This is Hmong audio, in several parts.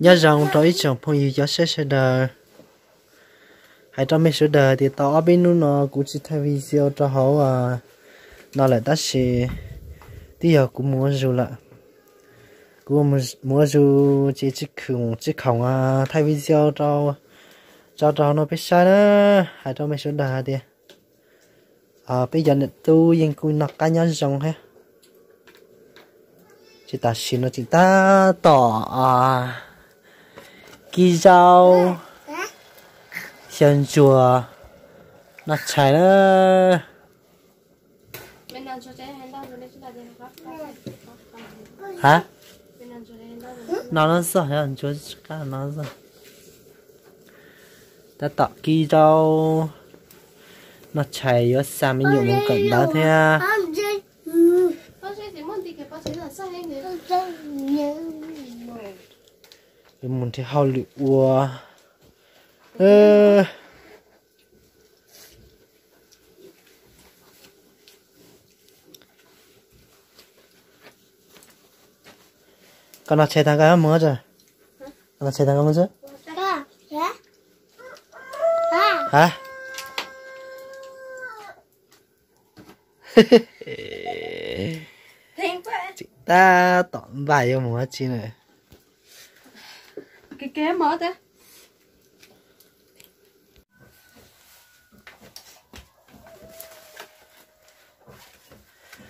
Nyob zoo rau ib tsoom phooj ywg cov saib sawv daws. Hais rau mej sawv daws tias tau ob peb hnub no kuv tsis thaij video rau hauv no lawm tab sis twb yog kuv mus ua zug lawm. Kuv mus ua zug ces tsis khoom, tsis khoom thaij video rau, tso rau hauv no peb saib na. Hais rau mej sawv daws hais tias peb cov niam tub yeej kuj noj qab nyob zoo thiab. Ces tam sim no tseem tab tom kib zaub, xyaw ntsuag, noj tshais na. Ha, no no xwb, ntsuag tsis qab no xwb. Tab tom kib zaub, noj tshais yuav xa me nyuam mus kawm ntawv thiab. Yuav mus nrhiav hauj lwm ua. Koj noj tshais tag koj mus tso. Koj noj tshais tag koj mus tso. Ha? Tseem tab tom npaj yuav mus dab tsi na.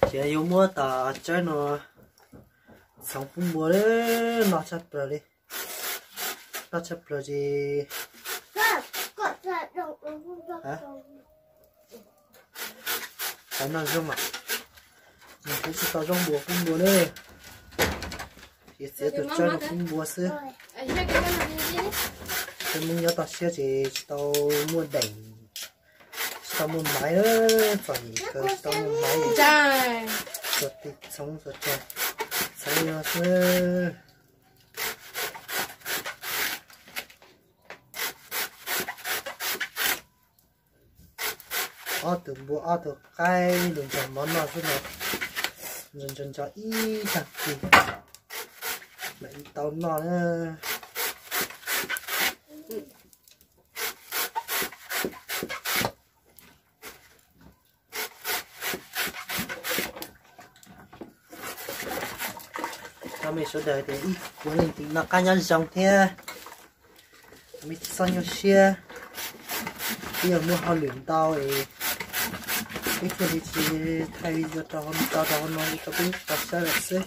Ces yuav muab tos tsawb no txhoov pub npua, noj tshaj plaws li. Noj tshaj plaws ces noj zoo mas, nws kuj tsis tau zoo npua pub npua na. Ces txiav tus tsawb no pub npua xwb. Cov Hmoob nyob toj siab ces tsis tau muaj deem, tsis tau muaj maiv, txom nyem kawg tsis tau muaj maiv. Txhoov txhoov no xwb. Ob tug npua ob tug qaib los nrog mov noj xwb no, nrog nrog ib tag kis mam li tau noj na. Cov me sawv daws tias ib puas leej twg noj qab nyob zoo thiab, mej tsis txhob nyuaj siab, twb yog muaj hauj lwm ntau es peb thiaj li tsis thaij video rau hauv no, rau peb tau saib lawm xwb.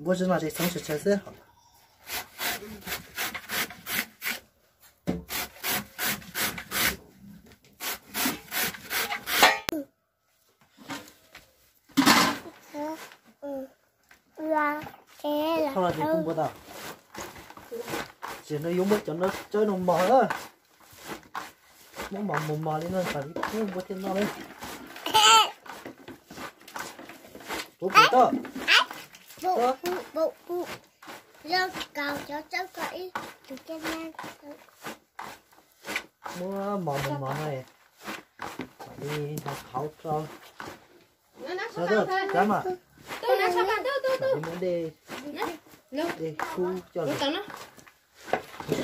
Npua tsis no ces txhoov tsawg tsawg xwb. Thaum no ces kuv npua tau. Ces no yuav muab cov no tsawb no mos na. Muab mos mus mos li no kom li pub npua thiaj noj na. Puv pem toj. Muab mos mus mos no, kom li no qhauv rau. Sawv daws, cab mas. Kom li muab dej, dej kub coj los,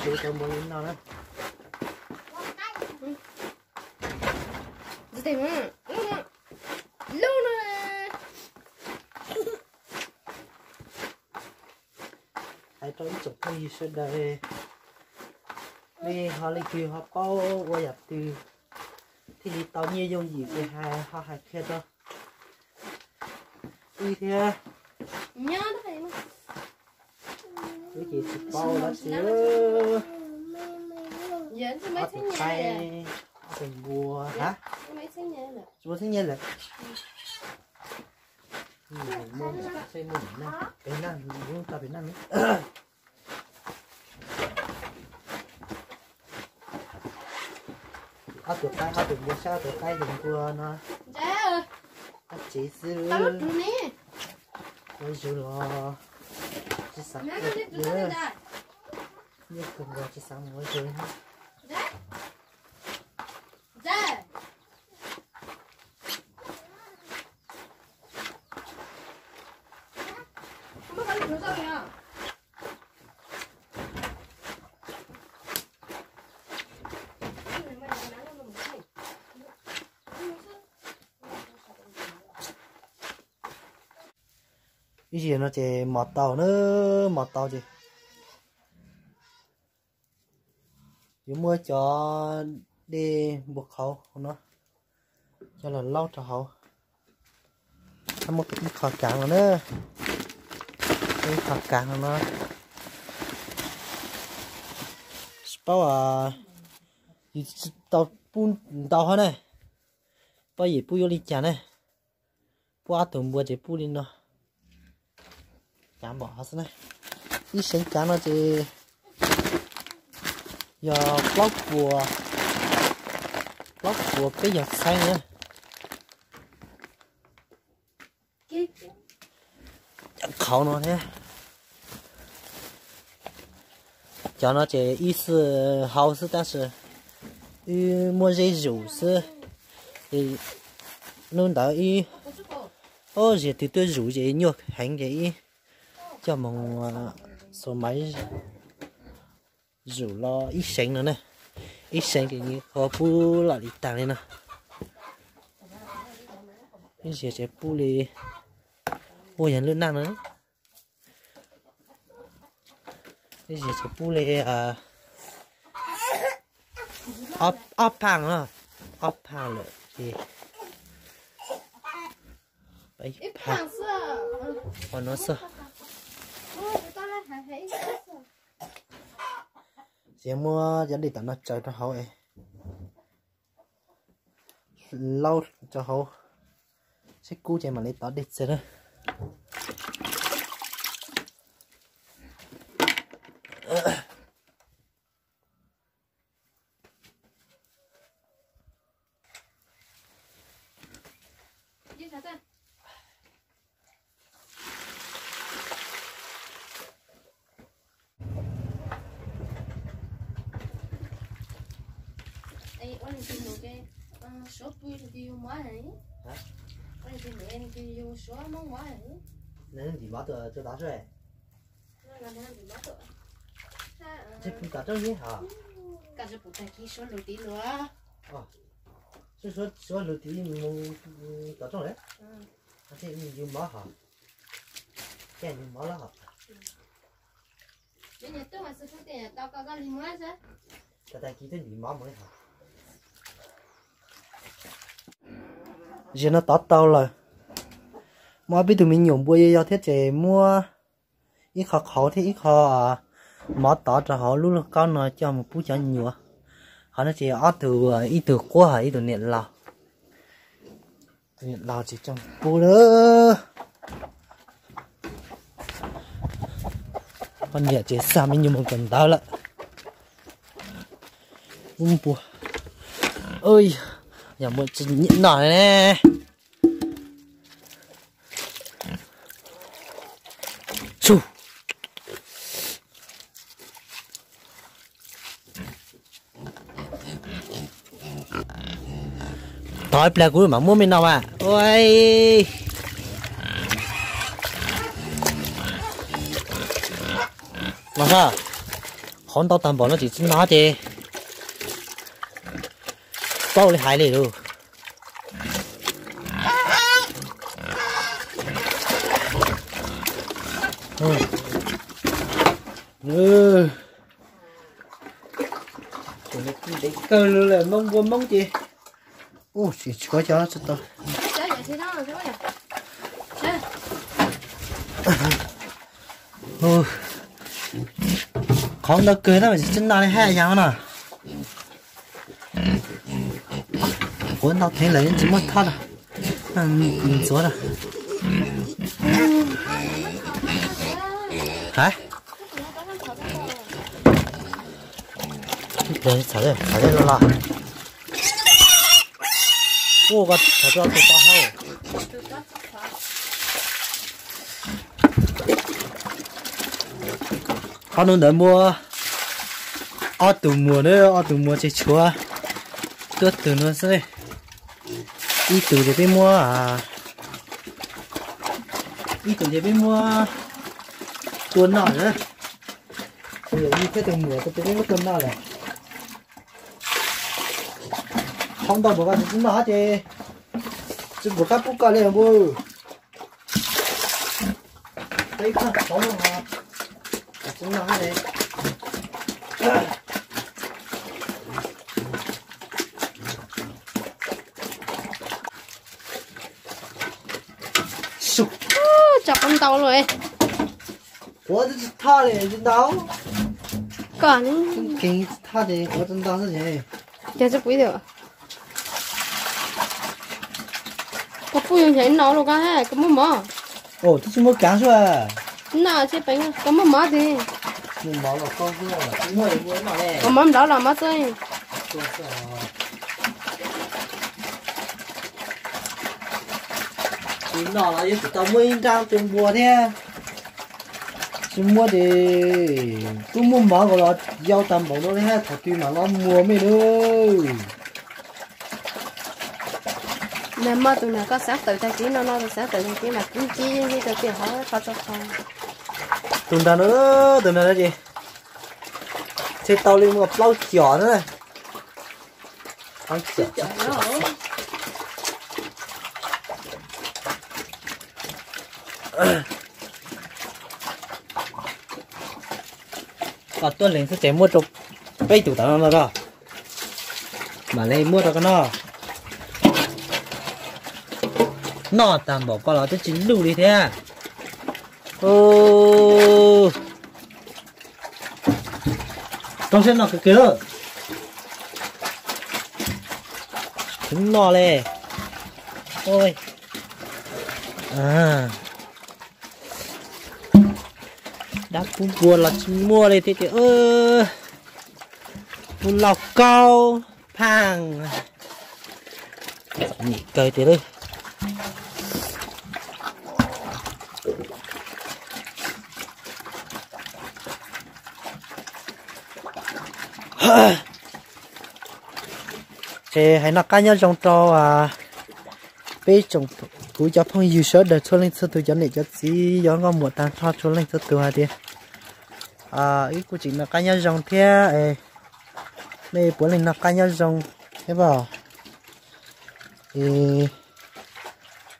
kuv tau npua li no na. Hais rau ib tsoom phooj ywg sawv daws, nej ho leej twg ho paub ua yam twg thiaj li tau nyiaj yooj yim ces ho hais qhia rau wb thiab. Wb ces tsis paub dab tsi. Ob tug qaib, ob tug npua, tsis muaj txheeb nyiaj lawm. Muaj, muaj pem na, tso pem na. Ob tug qaib, ob tug npua saib ob tug qaib tus npua no. Qab tsev xwb. Ua zug los tsis xav ua, nyuaj kawg nkaus tsis xav mus ua zug. Ib zig no ces mos tau na, mos tau ces yuav muab cov dej npua qhauv no coj los laub rau hauv. Muab ib qho kav no na, ib qho kav no no. Tsis paub yus tsis tau pub ntau hab na, paub yus pub yuav li cas na. Pub ob tug npua ces pub li no. Kav npaum hov xwb na. Ib seev kav no ces yog plaub puas, plaub puas peb caug txhiab na. Cov qhauv no thiab. Cov no ces ib xwm hau xwb tab sis wb muab zeb zuj xwb. Hnub ntawd ib, ob zig twg tuaj zuj ces nyuaj heev ces ib coj moog xua maiv zuj los ib seev no na. Ib seev ces nws ho pub lom li taag li no. Ib zig ces pub li, ua yog lub naj no. Ib zig ces pub li ob phaaj, ob phaaj lawm ces ib phaaj no xwb. Ces muab cov dej tom no tsaws rau hauv, laub rau hauv, saib kub ces mam li tov dej txiag na. Ntim mov tuaj tso tod seb. Tsis pum tom rooj li hos. Suav lug tim mus tom rooj lawm. Yus mov hos. Yus mov lawm hos. Tag kis twb ntim mov mus li hos. Zig no tov tau lawm. Muaj ob peb tug me nyuam npua yog thiab ces muab ib qho qhauv thiab ib qho mov tov rau hauv lub lauj kaub no coj mus pub cov nyuam. Qhov no ces ob tug, ib tug quab hos ib tug niam laus. Tus niam laus tsis coj pub lawm. Poj niam ces xa me nyuam mus kawm ntawv lawm. Ub npua, yog mus tsis nyiam noj ne. Tsu. Thov ib pliag kuv mam muab me no mas. Ua, mas sab, qhov ntau tag npaum no tsis txhob no ces paub li hais li lauj. Ntev kawg lawm, Moob npua Moob ces. Ub, tsis tshuav cov tsis tau. Qhov ntau kawg tab mas tsis txhob no li hais yog no. Quav ntau theeb lawm yeej tsis muab thob na. Ntxuav na. Hais. Txhom, txhom los los. Ua ko thaum tau tus tau hau. Qhov no ntawd muaj ob tug muag na, ob tug muag ces tshuav tuab tug no xwb. Ib tug ces peb muab, ib tug ces peb muab tua noj na. Kuv yog ib thiab tus muag tus peb muab tua noj lawm. Qhov ntau npaum ko tsis noj ces tsis pom qab pub koj li npua. Peb koj tau tsis noj li. Tsam qab ntau lawm. Kuv tsis thaj li ntau. Koj ni. Kev tsis thaj ces kuv tsis ntau xwb ces. Ces tsis pub. Koj pub yus ncaim no los koj, koj muaj mov. Twb tsis muaj kav xwb. No tsis peev, koj muaj mov tiag. Muaj mov los koj xwb, tsis muaj li muaj mov ne. Koj mov nplov los mov txob. Tsis no los yuav tsum tau muaj ib nrab tua npua thiab. Tsis muaj ces twb muaj mov nkaus los yau tag npaum no li hab, thaum twg mam los muag mej nawb. Nag hmo tus nag koj xav tawm tag kis no no, tus xav tawm tag kis mas kub kib yeej rau tiam hov qhov tso qhov. Tus ntag no, tus ntag no ces tseg tau li muaj plaub com na. Koj tuaj lees xwb ces muab rau peb tus tom no no. Mam li muab rau koj noj. Noj tag npaum ko los twb tsis luj li thiab. Rau siab noj kawg kiag lawm. Tsis noj li. Dab pub npua los tsis muaj li thiab ces pub lauj kaub phaaj. Nim kawg tiag lawm. Ces hais noj qab nyob zoo rau peb tsoom kuv cov phooj ywg sawv daws txhua leej txhua tus, cov niam cov txiv, cov nkauj muam tag nrho txhua leej txhua tus hais tias wb kuj tseem noj qab nyob zoo thiab, nej puav leej noj qab nyob zoo thiab as. Es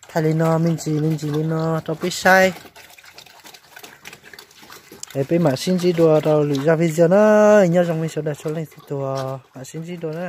thaij li no me ntsis me ntsis li no rau peb saib. Es peb mam sib ntsib dua rau lwm zaj video na. Nyob zoo nej sawv daws txhua leej txhua tus, mam sib ntsib dua na.